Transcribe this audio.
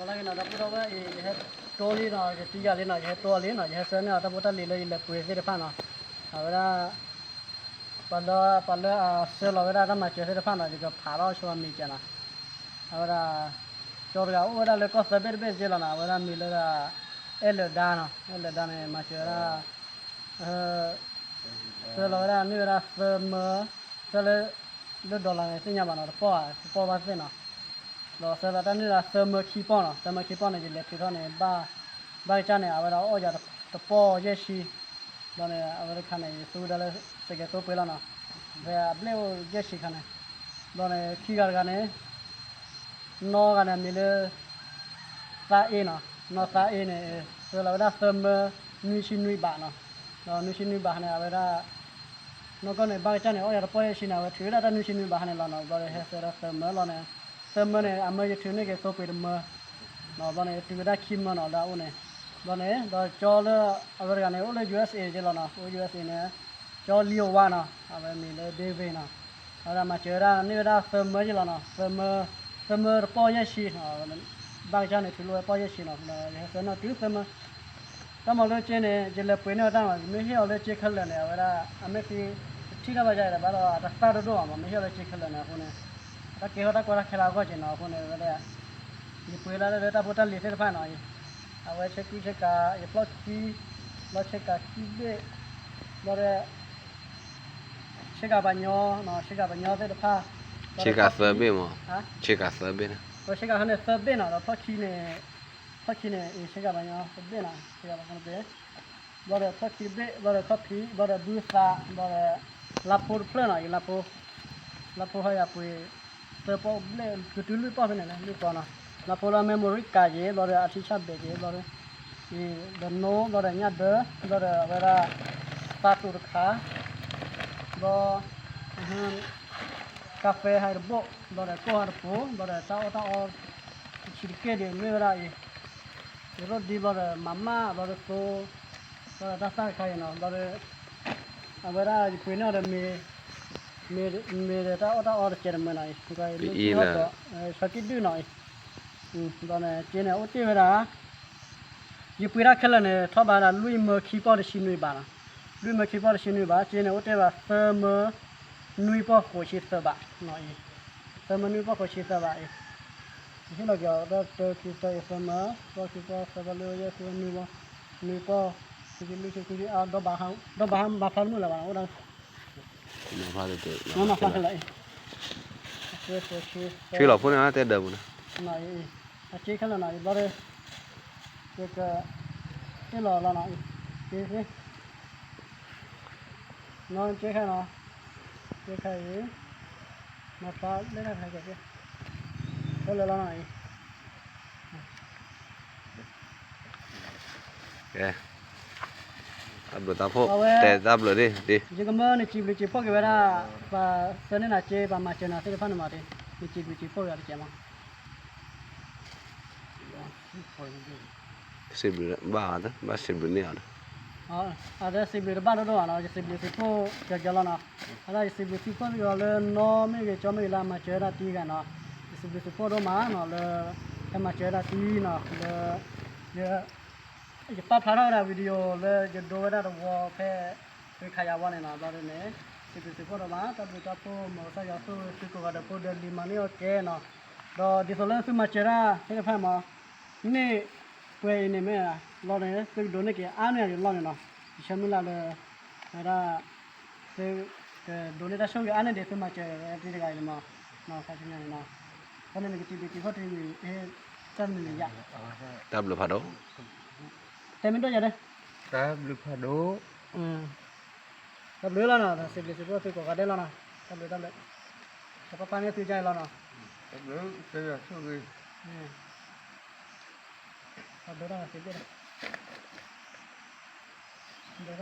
လၢကနီၤ ဒီပုၢ်ဒီဝဲၢ်အံၤ ယဟဲတိလံနီၤ, ယတံၤယၤလံနီၤ, ယဟဲတိလံနီၤ, ယဟဲဆှၢန့ၢ်အီၤတၢ်ဖိတၢ်လံၤလၢယလဲၤပှ့ၤသ့ၣ်တဖၣ်နီၤ, အဝဲဒၣ် ပှၤလၢ ပှၤလၢအဆှၢလီၤဝဲဒၣ်တၢ်မၤစၢၤသ့ၣ်တဖၣ်နီၤ, ယကဖးထီၣ်ဆိအမံၤကနီၤ, အဝဲဒၣ် ကၠီတဂၤအိၣ်ဝဲဒၣ်လၢကီၢ်သၢဘ့ၣ်တဘ့ၣ်က့လီၤနီၤ, အဝဲဒၣ်မံၤလၢဒၣ် အဲၣ်လၢာ်ဒါနီၤ, အဲၣ်လၢာ်ဒါန့ၣ် မၤစၢၤဝဲဒၣ် ဆှၢလီၤဝဲဒၣ်န့ၢ်ဝဲဒၣ်သၢမၢ, ဆှၢလၢ လၢ dollar န့ၣ် သ့ၣ်ညါဘၣ်နီၤ, တပီၢ်ဧါ တပီၢ်ဘၣ်သ့ၣ်နီၤ, ဒီးဆှၢလီၤတၢ်န့ၢ်ဝဲဒၣ်သၢမၢခံပီၢ်နီၤ, သၢမၢခံပီၢ်န့ၣ် ယလဲၤထုးထီၣ်န့ၣ် ဘၣ် ဘၣ်ကစၢ်န့ၣ် အဝဲဒၣ်အီၣ်ယၤတပီၢ်ယဲၢ်ဆံ, ဘျီန့ၣ် အဝဲတခါန့ၣ် ယသူဝဲဒၣ်လၢ စဲးကဲးသိပှ့ၤလီၤနီၤ, ဖဲအဘျဲၣ်အိၣ်ယဲၢ်ဆံခါန့ၣ်, ဘျီန့ၣ် ခံဂၤတဂၤန့ၣ် နီၢ်ဂၤန့ၣ် အမံၤလၢ သါအ့နီၤ, နီၢ်သါအ့န့ၣ် ဆှၢလီၤဝဲဒၣ်သၢမၢနွံဆံနွံဘးနီၤ, ဒီးနွံဆံနွံဘးန့ၣ် အဝဲဒၣ် နီၢ်ကီၢ်န့ၣ် ဘၣ်ကစၢ်န့ၣ် အီၣ်ယၤတပီၢ်ယဲၢ်ဆံန့ၣ် အဝဲထုးဝဲဒၣ်တၢ်နွံဆံနွံဘးန့ၣ်လီၤနီၤ, ဘျီဒီးဟဲဆှၢဒီးသၢမၢလီၤန့ၣ်, သၢမၢန့ၣ် အမၢယထုးန့ၢ်က့ၤသိပှ့ၤတမၢ, ဘျီန့ၣ် ယထုးဝဲဒၣ်ခံမၢနီၤ လၢအအိၣ်န့ၣ်, ဘျီန့ၣ် ဒီးကၠီလၢ အဝဲတဂၤန့ၣ် အိၣ်လၢ ယူၢ်အၢၣ်စ်အ့ က့လီၤနီၤ, အိၣ် ယူၢ်အၢၣ်စ်အ့ န့ၣ် ကၠီလံဧိၤဝါနီၤ, အဝဲမံၤလၢ David နီၤ, အဝဲဒၣ်မၤစၢၤဝဲဒၣ်န့ၢ်ဝဲဒၣ်သၢမၢက့လီၤနီၤ, သၢမၢ, သၢမၢတပီၢ်ယဲၢ်ဆံနီၤ, ဘၣ်ကစၢ်န့ၣ်ထုးလိာ်ဝဲပီၢ်ယဲၢ်ဆံနီၤ, ယဟဲဆှၢန့ၢ်တုၤသၢမၢ, တၢ်မၤလၢက့န့ၣ် ယလဲၤပှ့ၤန့ၢ်အီၤတၢ်မၤ ယမ့ၢ်ဟ့ၣ်အီၤလၢက့ခဲလၢာ်န့ၣ် အဝဲဒၣ် အမ့ၢ်သံ တထံၣ်တၢ်ဘၣ်ယၤဒီး ဘၣ်ဒီးတသၣ်ဒိၣ်ဒိၣ်မး မ့ၢ်ဟ့ၣ်အီၤလၢက့ခဲလၢာ်န့ၣ်အဃိန့ၣ်, တၢ်ကဲထီၣ်တၢ်ကီတၢ်ခဲလၢာ်အဂီၢ်က့နီၤ, အဃိန့ၣ် ဝဲဒၣ် ယပှ့ၤလၢလၢတၢ်ဖိတၢ်လံၤသ့ၣ်တဖၣ်နီၤ, အဝဲဆ့ကူဆ့ကၤ ယဖျီၣ်ခံ, ဘျီဆ့ကၤခံဘ့ၣ်, ဘျီဒီး ဆ့ကၤပှၤညီ, ဆ့ကၤပှၤညီသ့ၣ်တဖၣ်, ဆ့ကၤသၢဘ့ၣ်မး, ဆ့ကၤသၢဘ့ၣ်, ဒီးဆ့ကၤဟဲန့ၣ်သၢဘ့ၣ်နီၤ, ဒီးဖျီၣ်ခံန့ၣ်, ဖျီၣ်ခံန့ၣ် အံၤဆ့ကၤပှၤညီသၢဘ့ၣ်နီၤ, ဆ့ကၤပှၤညီသၢဘ့ၣ်, ဘျီဒီးဖျီၣ်ခံတဘ့ၣ်, ဘျီဒီးဖျီၣ်ဖံး, ဘျီဒီးဘုသး, ဘျီဒီး လါဖိတဖျၢၣ်နီၤ, အံၤလါဖိ, လါဖိဟီယၤပှ့ၤ သၢပီၢ်ဘျဲၣ် ကတုၤလွံၢ်ပီၢ်ဖဲန့ၣ်လဲၣ် လွံၢ်ပီၢ်နီၤ, လါဖိလၢအမ့ၢ်မိၢ်ရံကၤက့ၤ, ဘျီဒီးအထံဆၣ်ဘဲးက့ၤ, ဘျီဒီး ဒီးနိ, ဘျီဒီးညၣ်ဒၢ, ဘျီဒီးအဝဲဒၣ် သးတူာ်တခါ, ဘျီ ကါဖဲဟဲတဘိၣ်, ဘျီဒီးကိၢ်ဟဲတပူၤ, ဘျီဒီးတၢ်အီၣ်တၢ်အီ တဆံးတက့ၢ်ဒံးမ့ၢ်ဝဲဒၣ်အံၤ, ယရိၣ်ဒံ ဘျီဒီးမၤမၢ်, ဘျီဒီးသိ, ဘျီဒီးတၢ်သၣ်တခါအံၤနီၤ, ဘျီဒီး အဝဲဒၣ်ယပှ့ၤန့ၢ်အီၤဒီးမ့ၤ, မ့ၤဒီးတၢ်အီၣ်တၢ်အီတကဲးတမံၤနီၤအံၤ, ဘျီဒီး ဘျီန့ၣ် က့န့ၣ် အိၣ်တ့ၢ်ဝဲဒၣ် ယပှ့ၤတၢ်ခဲလၢာ်န့ၣ် ထီၣ်ဘးဒၣ်လွံၢ်မၢခံပီၢ်တဆံနွံဘးနီၤ, လွံၢ်မၢခံပီၢ်တဆံနွံဘး, က့န့ၣ် အိၣ်တ့ၢ်ဘၣ်သၢမၢ နွံပီၢ်ဃိးဆံသၢဘးနီၤအံၤ, သၢမၢနွံပီၢ်ဃိးဆံသၢဘးအံၤ, ယဟ့ၣ်လီၤက့ၤအီၤ တၢ်တၢခံသၢအံၤ သၢမၢ, ပီၢ်ခံပီၢ်သၢပီၢ်လွံၢ်ပီၢ်ယဲၢ်ဆံနွံပီၢ်, နွံပီၢ် ခံဆံလွံၢ်ဆံခွံဆံအါ ဒီးဘၣ်ဟါမၢ်လၢၤဘၣ်နီၤ, အိၣ်ဒၣ် မၤဖျါတလၢ, ထွံၣ်လီၤဖိန့ၣ်တဲဒၢးပူၤန့ၣ်, အက့ခဲလၢာ်နီၤ, ယဘျီဒီး ယက ဟ့ၣ်လီၤလီၤနီၤ, က့, နီၤ က့ခဲနီၤ, က့ခဲအံၤ မၤဖျါလၢတၢ်ဖဲကဲ, ခဲလၢာ်လီၤနီၤအံၤ ကဲ, တၢ်ဘျုးတၢ်ဖှိၣ်, အဝဲ တဲတၢ်ဘျုးဒ်, ယကမၢနစံးဘျုးစံးဖှိၣ်က့ၤဝဲဒၣ် ပှၤဆှၢန့ၢ်နၤစ့ ပှၤမၤစၢၤနၤသ့ၣ်တဖၣ်န့ၣ်မး, နစံးဘျုးစံးဖှိၣ်က့ၤတကဲမး. စံးဘျုးဘၣ်, ဘၣ်စံးဘျုးန့ၢ်အီၤဒီး, အဒီးစံးဘျုးတဘၣ်ဒိၣ်ဒိၣ်ဘၣ်နီၤ, ယစံးဘျုးစံးဖှိၣ်ကၠီကၠီလီၤနီၤ, အဒီးယစံးဘျုးစံးဖှိၣ်က့ၤအီၤလၢနီၢ်မ့ၢ်ဂ့ၤ ကၠီမ့ၢ်ဂ့ၤလၢအမၤစၢၤဝဲဒၣ်တံၤဂၤနီၤ, ယစံးဘျုးစံးဖှိၣ်ဒိၣ်မးနီၤ လၢ ဟဲမၤစၢၤဝဲဒၣ်တံၤနီၤ, လၢ ယ ယပာ်ဖျါထီၣ်ဝဲဒၣ် video လၢယဒိဝဲဒၣ်တဝီဖဲ သုခးယၤဝါန့ၣ်နီၤ, ဘျီဒ်န့ၣ် စံးဘျုးစံးဖှိၣ်ဒိၣ်မး, တၢ်ဘျုးတၢ်ဖှိၣ် မ်ကစၢ်ယွၤဆိၣ်ဂ့ၤသုကိးဂၤဒဲးဖိဒီးလံၤမၤန့ၢ်အီၣ်ကဲနီၤ, ဒီးဒ်သိးလၢသုမၤစၢၤဒၣ်သ့ၣ်တဖၣ်မး န့ၣ် ပှဲၤအံၤန့ၣ်မ့ၢ် လီၤန့ၣ် သုကဒိးန့ၢ်က့ၤအါန့ၢ်အံၤလီၤန့ၣ်နီၤ, ယဆၢမုၢ်လၢ်လၢ ဝဲဒၣ် သုကဒိးန့ၢ်တၢ်ဆိၣ်ဂ့ၤအါန့ၢ်ဒံး သုမၤစၢၤဝဲတံၤတဂၤအံၤန့ၣ်မး, ခါဆူညါန့ၣ်နီၤ, ဖဲန့ၣ်နကစံးဘျုးစံးဖှိၣ်တံၤမံၤ တၢ်မံၤမံၤယါ, တၢ်ဘျုးဖးဒိၣ်, တဲမ့ၢ်ဒိၣ်ယၤဒၢ, တၢ်ဘျုးဖးဒိၣ်, တၢ်ဘျုးလီၤနီၤ, စံးဘျုးစံးဖှိၣ်သုကိးဂၤဒဲးလီၤနီၤ, တၢ်ဘျုးတၢ်ဘျုး, တၢ်ပၢ်ပၢ်န့ၣ်သုကါအံၤလီၤနီၤ, တၢ်ဘျုး, တၢ်ဘျုး,